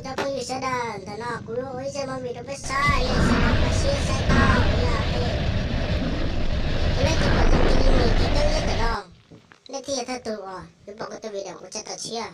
Cov phooj ywg sawv daws, ntawm no kuv ua ib zaj movie rau peb saib, nej sawv daws kho siab saib tau yog es, es nej tsis pom tus Kili Mis ces twb ib tawm no, nej thiaj yog thawj tug uas yuav pom kuv tus video kuv tshaj tawm tshiab.